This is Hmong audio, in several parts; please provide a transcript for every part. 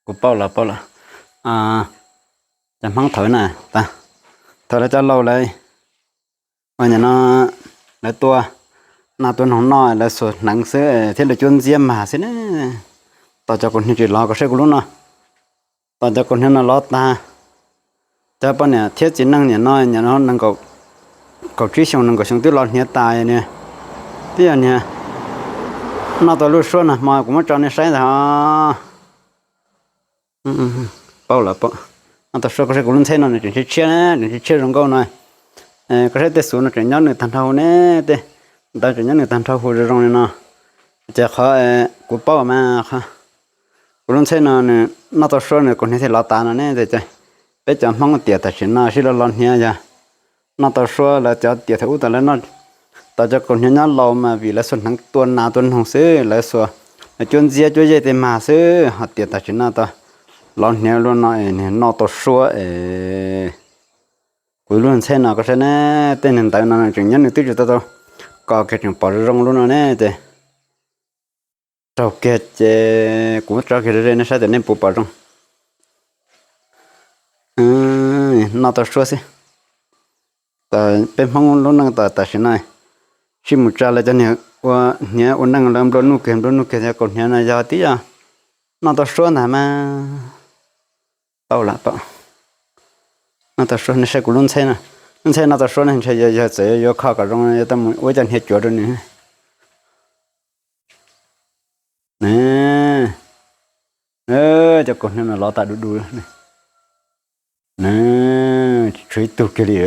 Kuv paub lawm, paub lawm. Cov Hmoob thaum na, thaum lawv cov laus lawv, nim no lawv tua nas tua noog noj lawv xuas hneev xwb thiab lawv cuab ntxiab mag xwb ne. Tos cov kaus hniav tsis los, koj saib kuv lub no, tos cov kaus hniav no los tag, cov poj niam thiab txiv neej nim no, nim no nees nkaum tsib xyoo nees nkaum xyoo twb los hniav tas ni. Twb yog niag noj tau lub suab nag hmo kuv muab tso nej saib ntag. Paub lawm, noj tau suab. Koj saib kuv lub ntxheb no nws tseem tshiab tshiab, tseem tshiab tshiab zoo nkauj no. Koj saib tej xuv no tseem nyob nws tag nrho hauv ne, tej ntawd tseem nyob nws tag nrho hauv zoo zoo li no. Ces qhov kuv paub mas, kuv lub ntxheb no nws noj tau suab nws kaus hniav thiaj los tas no ne. Ces peb cov Hmoob tiam tam sim no sib los los hniav yog noj tau suab. Lawv cov tiam thaum ub tas lawv noj, tos cov kaus hniav nyob laus mas vim lawv xuas hneev tua nas tua noog xwb, lawv xuas, lawv cuab ntxiab cuab yej tej mag xwb. Ho tiam tam sim no tau los hniav lub no es nws noj tau suab es. Kuv lub ntxheb no koj saib ne, tej neeg ntawd no tseem nyob nws twb tsis tau tau kos kiag, tseem pom zoo zoo lub no ne. Ces raug kiag ces kuv muab tso kiag ze nej saib tias nej puas pom zoo. Noj tau suab xwb. Peb Hmoob lub neej tam sim no sib mus tsa lawv cov niag ua hniav ua neej lawv nplua nuj kiag nplua nuj kiag, cov kaus hniav no yog tib yog noj tau suab ntag mas. Tau lawm, noj tau suab. Nej saib kuv lub ntxheb no, lub ntxheb noj tau suab ne, ntshe yog txawm yuav kho kom zoo yuav tau mus ua cov hniav cuav rau nws. Cov kaus hniav no los tas du du, tsis tshuav ib tug kiag li.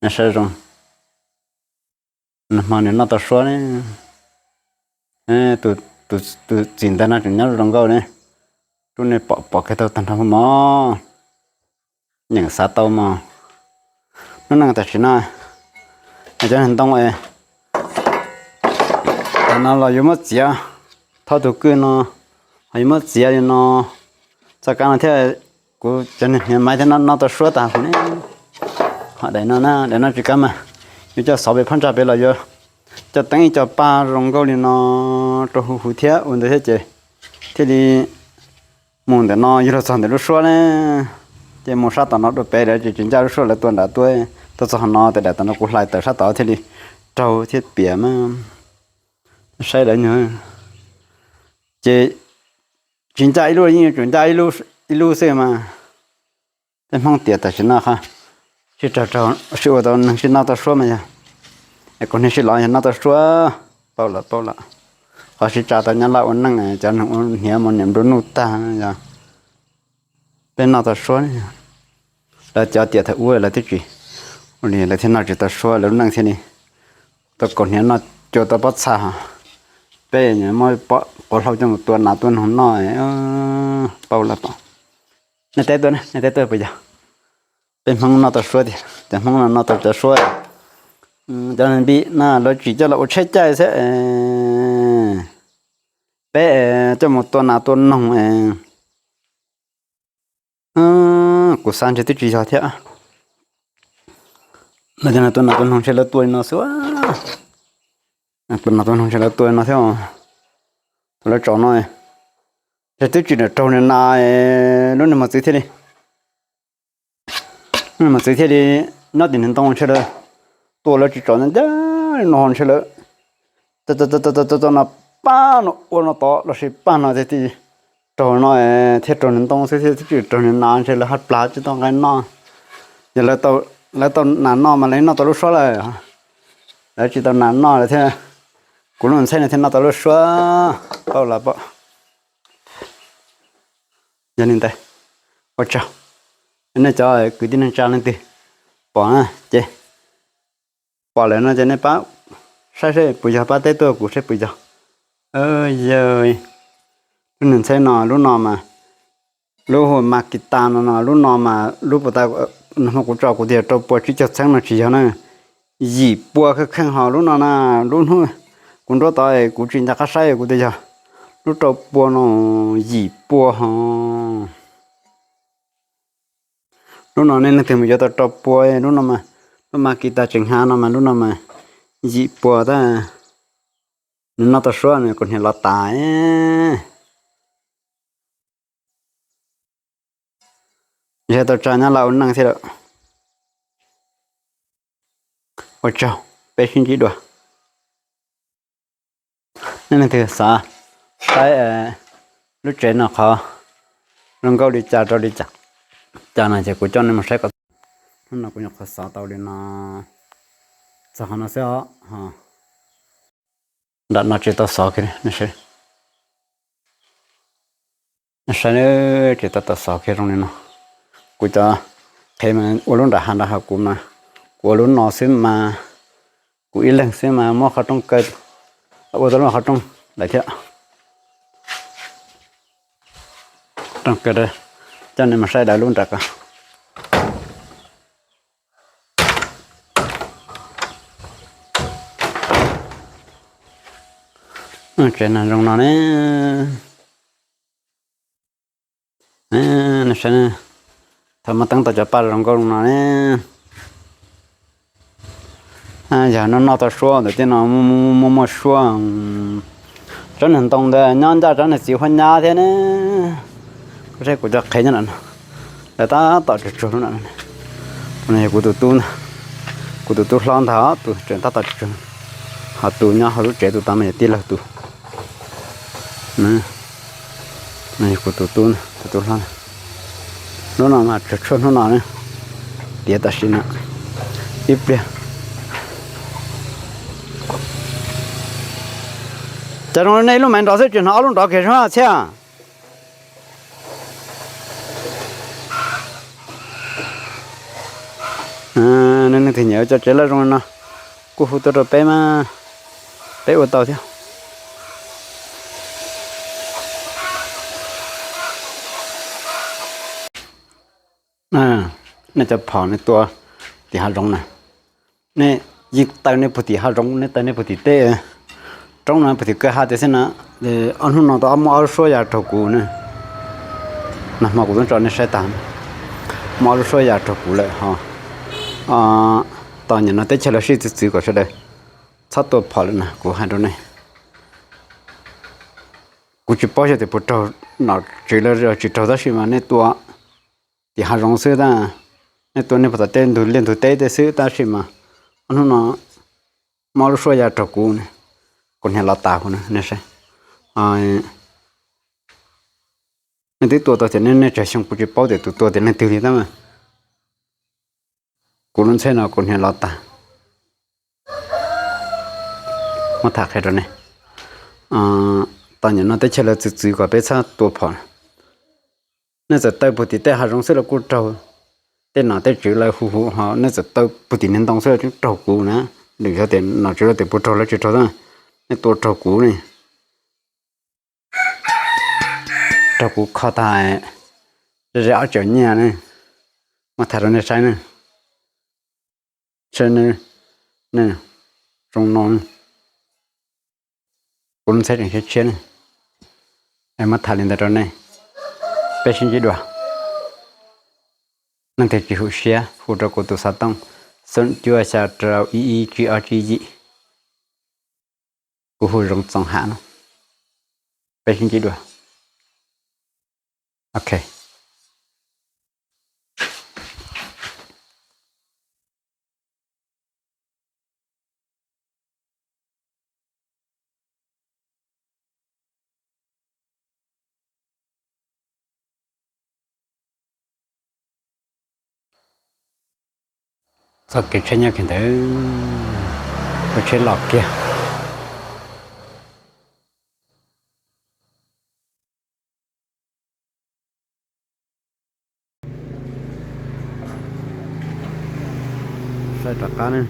Saib zoo, nag hmo nws noj tau suab ne. Tus txiv ntawd no tseem nyob zoo nkauj ne. Rub nej pom pom kiag tau tag nrho mog. Nyeem xav tau mog. Lub neej tam sim no, cov ntoo no los yuav muab txiav, thauj tus kwj no, ho yuav muab txiav li no, txoj kab no thiab. Kuv cov niag hniav maiv thiab noj tau suab tas huv ne. Ho daim no, daim no tsis kav mas, yuav coj xov pem phab ntsa pem los yuav coj teeb ib co paj zoo nkauj li no rau huv huv thiab ua ntawd thiab ces thiaj li mus ntawm no yug los txog ntawm lub suab ne. Ces mus sab tom no dua pem lawv tsis ncaj lub suab, lawv tua nram tuaj, tuaj txog qhov no tas daim tom no kuv hlais tawm sab tod thiaj li raug thiab piam mas. Saib lawv nyuag ces tsis ncaj ib lub, yeej yuav tsum ncaj ib lub xwb mas. Peb Hmoob tiam tam sim no qhov sib raug raug sib ua tau neeg sib noj tau suab mas yog, es kuv niag sib los yog noj tau suab. Paub lawm, paub lawm. Qhov sib tsa tau nyob laj ua neej, cov neeg ua hniav mas niam nplua nuj tag yog peb noj tau suab. Lawv cov tiam thaum ub lawv twb tsis ua li, lawv thiaj noj tsis tau suab, lawv lub neej thiaj li tau kaus hniav noj, cua tau pob txha. Peb muab quav hlau coj mus tua nas tua noog noj. Paub lawm, nej teb tuaj, nej teb tuaj puas yog? Peb Hmoob noj tau suab tiag, cov Hmoob no noj tau cov suab. Cov npib no lawv tsim coj los ua tsheb caij xwb. Peb coj mus tua nas tua noog. Kuv xav ntshe twb tsis yog thiab. Cov no tua nas tua noog ntshe lawv tua li no xwb. Tua nas tua noog ntshe lawv tua li no thiab. Thaum lawv tsaus no, ntshe twb tsis raug nws nas, lub niag mos txwv thiaj li, lub niag mos txwv thiaj li nyob tim niag ntoo ntshe lawv tua lawv tsis tsaus ncaj li no ntshe lawv tau no pab no ua no tod lossis pab no tiag tiag, raug no thiaj raug niag ntoo xwb thiab twb tsis raug niag nas ntshe lawv haj plas tsis tau nqaij noj. Yog lawv tau nas noj mas lawv noj tau lub suab lawm. Lawv tsis tau nas noj lawv thiaj, kuv lub ntxheb no thiaj noj tau lub suab. Paub lawm, paub. Yog li ntawd, ua tsaug. Nej cov kwv tij neej tsa leej twg pom na ces, pom lawm no ces nej pab saib seb puas yog, pab teb tuaj kuv seb puas yog. Yog lub niag ntxheb no, lub no mas, lub hu Makita no no, lub no mas lub puas ta, nag hmo kuv tso kuv tias rau pua tsib caug txheeb no tsis yog na, yim pua kheej kheej ho lub no na. Lub hnub kuv nruab tod kuv tsis nco qab saib kuv tias yog lub rau pua no, yim pua ho. Lub no nej leej twg mus yuav tau rau pua, lub no mas, lub Makita tseem hnav no mas lub no mas yim pua tab. Nws noj tau suab nws kuv hniav los tas. Yog tau tsa nyob laj ua neej thiab lawm. Ua tsaug, peb sib ntsib dua. Nej leej twg xav saib lub tsev no qhov zoo nkauj li cas rau li cas, cas no ces kuv coj nej mus saib kom. Hnub no kuv nyuam qhuav xov tau li no, txog qhov no xwb os. Nram no tsis tau xov kiag, nej saib, tsis tau tau xov kiag zoo li no. Kuv cov qhev mas ua lub nram hav nram hav, kuv mas, kuv ua lub no xwb mas, kuv ib leeg xwb mas muab qhov rooj kaw, ua tau lub qhov rooj lawm thiab. Rooj kaw, coj nej mus saib lawv lub nram ko. Tsev no zoo no ne. Thaum muaj teeb tau cov paj zoo nkauj no ne. Yog no noj tau suab ntawm tej no, muaj muaj suab. Tsob niag ntoo ntawd nyob ncaj tsob niag txiv huab nyab thiab ne. Kuv saib kuv cov qhev nyob no, lawv tab tom tsuag tsuag lub no. Tus no yog kuv tus tub ntag, kuv tus tub hlob ntag, tus tseem tab tom tsuag tsuag. Ho tus nyob hauv lub tsev tus tod mas yog tij laug tus. No yog kuv tus tub, tus tub hlob. Lub no mas tsuag tshuaj hnub no, tiav tam sim no ib pliag. Cas zoo nej lub maiv nrov xwb tsis hnov ob lub nrov kiag sub txhiab. Nej leej twg nyiam cov tsev laj zoo li no kuj hu tuaj rau peb mas, peb ua tau thiab. Nej cov phom nej tua tim hav zoov na, nej yeej taw nej puag tim hav zoov, nej taw nej puag tim teb. Roob no puag tim kwj ha tias xwb na. Ob hnub no tau muaj ob lub suab ya raug kuv na. Nag hmo kuv twb tso nej saib tag, muaj ob lub suab ya raug kuv lawm ho. Tos nim no teb chaws lawv sij txwv txwv kom sawv daws txhob tua phom lawm na, kuv hais rau nej. Kuv tsis paub xyov tias puas raug nom tswv lawv tsis raug, tab sis mas nej tua tim hav zoov xwb, nej tua nej puag tom tej ntug liaj ntug teb tej xwb, tab sis mas ob hnub no muaj ob lub suab ya raug kuv, kuv hniav los tas kuv na, nej saib. Nej twb tua tau tias nej tsawg xyoo, kuv tsis paub tias tus tua tias leej twg li tab mas kuv lub ntxheb no kuv hniav los tas. Muab tham qhia rau nej, tos nim no teb chaws lawv txwv txwv kom peb txhob tua phom. Nej txawm taw puag tim tej hav zoov xwb los kuj raug, tej nom tej tswv lawv hu hu ho nej txawm taw puag tim niag ntoo xwb los raug kuv na. Lwm yog tias nom tswv lawv tias puas raug lawv tsis raug, nej tua raug kuv ne. Raug kuv kho tag ze ze ob tseem nyiaj ne. Muab tham rau nej saib ne. Saib ne, zoo no, kuv lub ntxheb tseem tshiab tshiab ne. Muab tham li ntawd rau nej, peb sib ntsib dua. Leej twg tsis hum siab hu rau kuv tus xov tooj xoom cuaj xya rau ib ib tsib ob tsib yim. Kuv hu Zoov Txoos Ham no, peb sib ntsib dua. Ok. Txoj kev tsheb nyob kiag ntawd, lub tsheb los kiag. Saib rov qab ne.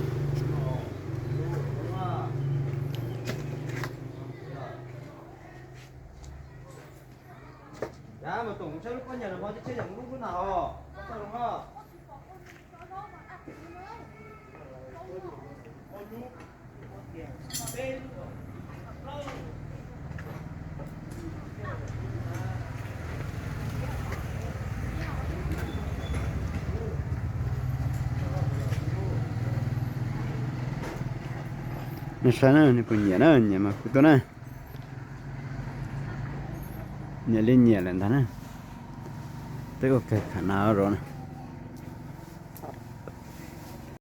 Nej saib na, nej puas nyiam na, nyiam mas kuj tuaj na. Nyiam li nyiam lawm ntag na. Twb ua kawg khav na zov na.